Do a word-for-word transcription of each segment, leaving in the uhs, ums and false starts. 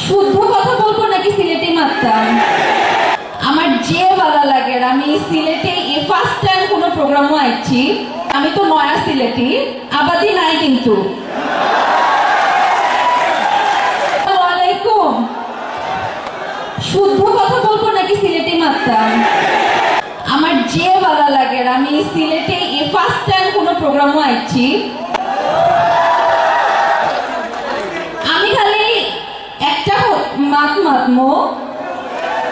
শুদ্ধ কথা বলবো নাকি সিলেটি মাততাম? আমার যে ভালা লাগের, আমি সিলেটে এ ফার্স্ট টাইম কোনো প্রোগ্রামও আইছি। আমি তো নয়া সিলেটি, আবাদি নাই কিন্তু। আসসালামু আলাইকুম। শুদ্ধ কথা বলবো নাকি সিলেটি মাততাম? আমার যে ভালা লাগের, আমি সিলেটে এ ফার্স্ট টাইম কোনো প্রোগ্রামও আইছি। আমি খালি একটা হ-, মাত মাতমু,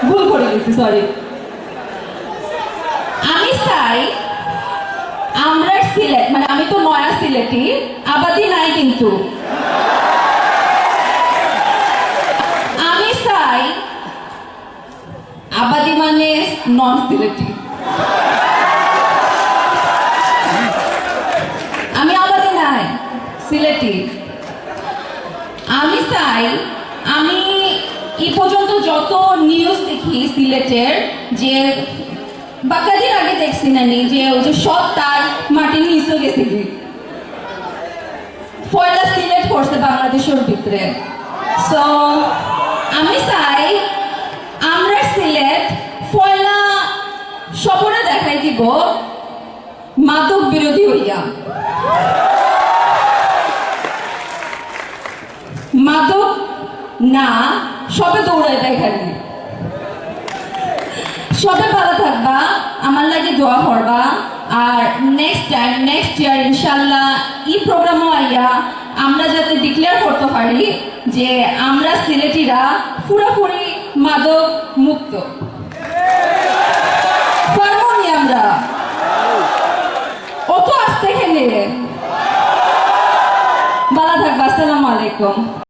ভুল করি গেছি, সরি। আমি চাই আমরার সিলেট, মানে, আমি তো নয়া সিলেটি, আবাদি নাই কিন্তু। আমি চাই আবাদি মানে নন সিলেটি। আমি আবাদি নাই, সিলেটি। আমি চাই, আমি এই পর্যন্ত যত নিউজ দেখি সিলেটের, যে বাক্কা দিন আগে দেখছি নানি যে ওই যে সব তার মাটির নিচে গেছে কি। পয়লা সিলেট করছে বাংলাদেশের ভিতরে। সো আমি চাই আমরা সিলেট পয়লা সবরে দেখাই দিব মাদক বিরোধী হইয়া। মাদক না, সবে দৌড়াইবা এখানে। সবে ভালা থাকবা, আমার লাগি দোয়া করবা। আর নেক্সট টাইম, নেক্সট ইয়ার ইনশাল্লাহ এই প্রোগ্রামও আইয়া আমরা যাতে ডিক্লেয়ার করতে পারি যে আমরা সিলেটিরা পুরাপুরি মাদক মুক্ত। পারমুনি আমরা? অত আস্তে কেনে? ভালা থাকবা, আসসালামু আলাইকুম।